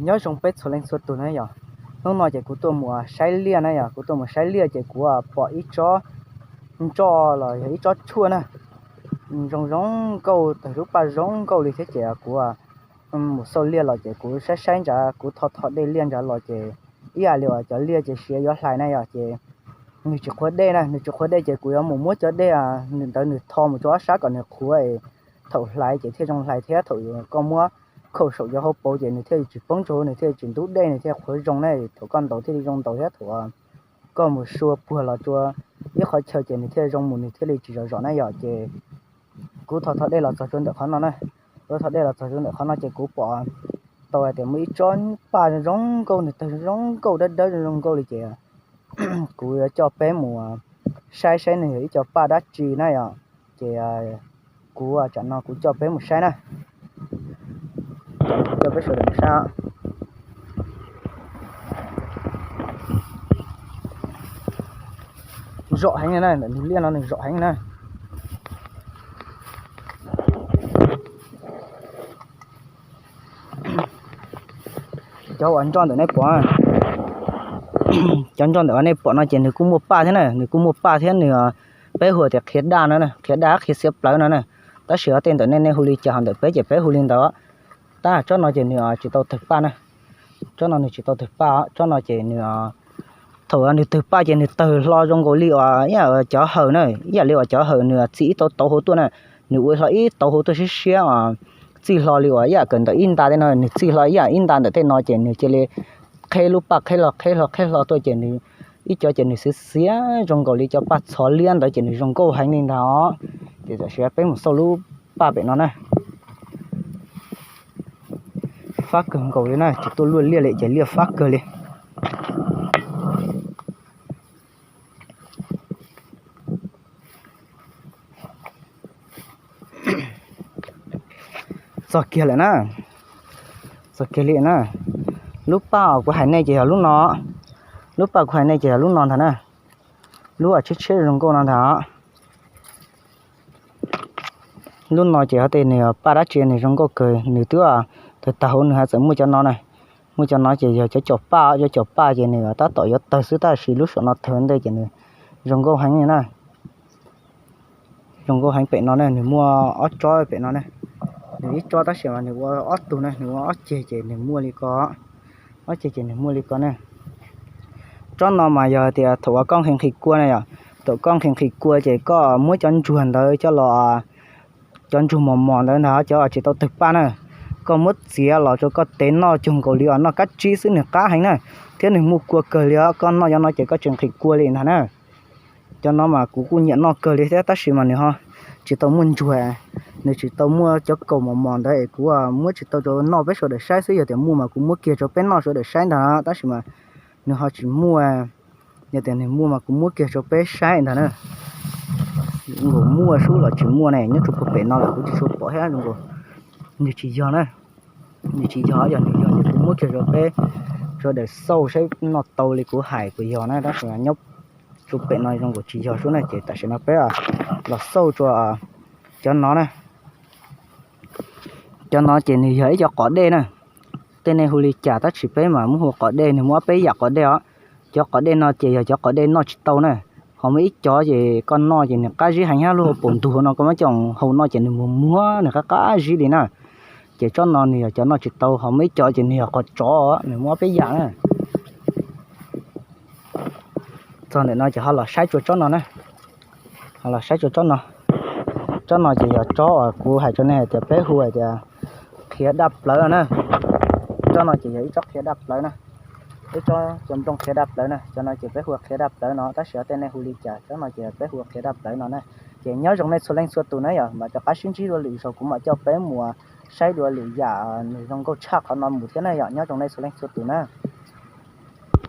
Nyob zoo peb txhua leej txhua tus na yom. Hnub no ces kuv tuaj mus saib liaj na yom, kuv tuaj mus saib liaj ces kuv pom ib tsob ntsoj los yog ib tsob tshuaj na, zoo zoo nkauj, tawg lub paj zoo nkauj li thiab ces kuv mus xauj liaj los ces kuv saib saib ntsav, kuv tho tho dej liaj ntsav los ces ib yam li uas cov liaj ces siav yuav hlais na yom, ces nws tsis qhuav dej na, nws tsis qhuav dej ces kuv yuav mus muab cov dej ntawd nws tho mus rau ob sab kom nws qhuav, thaum hlais ces thiaj zoo hlais thiab thaum koj muab khaum saum cov hauv paus ces nws thiaj li tsis poob ntsuag, nws thiaj li tsis ntub dej, nws thiaj qhuav zoo na, thaum koj ntaus thiaj li zoo ntaus thiab thaum koj mus sua puag los rau ib qhov chaw ces nws thiaj zoo mus, nws thiaj li tsis zom zom na yom. Ces kuv tho tho dej los txog rau ntawm qhov no na, kuv tho dej los txog rau ntawm qhov no ces kuv pom tau hais tias muaj ib tsob paj zoo nkauj, nws tawg zoo nkauj dawb dawb zoo nkauj li ces kuv yuav coj peb mus saib saib nws yog ib co paj dab tsi na yom. Ces kuv tsam no kuv coj peb mus saib na, kuv coj peb sawv daws mus saib. Zom heev na, ntawm nws liaj no nws zom heev na. Cov uas nroj ntawm nej pom, cov nroj ntawm uas nej pom no ces nws kuj muaj paj thiab na, nws kuj muaj paj thiab nws, peb hu tias qhiav daj no, qhiav daj qhiav xiav plawv no na. Tab sis tej ntawm nej nej hu li cas ho ntawm peb ces peb hu li ntawd. Tab tsob no ces nws tsis tau tawg paj na, tsob no nws tsis tau tawg paj, tsob no ces nws thaum nws tawg paj ces nws tawg hlo zoo nkaus li uas ib yam cov hawm na, ib yam li uas cov hawm nws txij ib tauv tauv hauv tuaj na, nws ua hlo ib tauv hauv tuaj siab siab, txij hlo li uas ib yam kawm ntawm ib nta tej no, nws txij hlo ib yam ib nta ntawm tej no ces nws cia li qheb lub paj qheb hlo qheb hlo qheb hlo tuaj ces nws ib co ces nws xiav xiav zoo nkaus li cov paj txhov liab ntawd ces nws zoo nkauj heev li ntag os. Ces tam sim peb mus xauj lub paj pem no na. Fab kawg nkaus li na, tsis tuaj luaj liaj li ces liaj fab kawg li. Txog kiag lawm na, txog kiag li na. Lub paj uas kuv hais nej ces yog lub no, lub paj kuv hais nej ces yog lub no ntag na. Lub uas tshiab tshiab zoo nkauj no ntag. Lub no ces ho tej nws paj dab tsi nws zoo nkauj kawg, nws twb tawg tag hauv nws ho txawm muaj cov no na. Muaj cov no ces yog cov caum paj, cov caum paj ces nws tab tom yuav tawg xwb tab sis lub saum no tawg ntej ces nws zoo nkauj heev na. Zoo nkauj heev pem no na, nws muaj ob tsob pem no na. Nws ib tsob tab sis mas nws ua ob tug na, nws ua ob ceg ces nws muaj li ko, ob ceg ces nws muaj li ko na. Tsob no mas yog tias thaum uas koj nqhis nqhis kua na yom, thaum koj nqhis nqhis kua ces koj muab cov ntsuag ntawd coj los, cov ntsuag mos mos ntawd ntag, cov tsis tau tawg paj na, koj muab txiav los rau koj tev noj cuag nkaus li uas noj kab tsib xwb, nws qab heev na, thiab nws muaj kua kawg li os. Koj noj cov no ces koj tsis nqhis kua li ntag na. Cov no mas kuv kuj nyiam noj kawg li thiab tab sis mas nws ho tsis tau muaj ntsuag, nws tsis tau muaj cov kaus mos mos ntawd es kuv muab tsis tau rau noj peb sawv daws saib xwb, yog tias muaj mas kuv muab kiag rau peb noj sawv daws saib ntag tab sis mas nws ho tsis muaj. Yog tias nws muaj mas kuv muab kiag rau peb saib ntag na. Zoo nkaus muaj sub los tsis muaj ne, nyob rau puag pem no lawm kuv tsis tshua pom thiab zoo nkaus. Nws tsis yog na, nws tsis yog, yog nws yog ces kuv muab kiag rau peb sawv daws xauj saib noj tau li kuv hais puas yog na, tab sis nyob rau pem no zoo nkaus tsis yog sub na, ces tam sim no peb los xauj rau cov no na. Cov no ces nws yog ib co qos dej na. Tej nej hu li cas tab sis peb mas muab hu qos dej, nws muaj ob peb yam qos dej os. Cov qos dej no ces yog cov qos dej noj tsis tau na. Ho muaj ib co ces koj noj ces nws qab zib heev, lub hauv paus ntug no koj muab coj hau noj ces nws muag muag nws qab qab zib li na. Ces tsob no nws yog cov noj tsis tau, ho muaj ib co ces nws yog qos tsov, nws muaj ob peb yam na. Txog ntawm no ces ho los saib tsob no na. Ho los saib tsob no. Tsob no ces yog tsob uas kuv hais rau nej hais tias peb hu hais tias qhiav daj plawv na. Tsob no ces yog ib tsob qhiav daj plawv na. Ib tsob cov nplooj qhiav daj plawv na, cov no ces peb hu qhiav daj plawv no tab sis tej nej hu li cas, tsob no ces peb hu qhiav daj plawv no na. Ces nyob zoo nej txhua leej txhua tus na yom, mam rov qab sib ntsib dua lwm zaus kuv mam coj peb mus saib dua lwm yam nws zoo nkauj tshaj qhov no mus thiab na yom, nyob zoo nej txhua leej txhua tus na.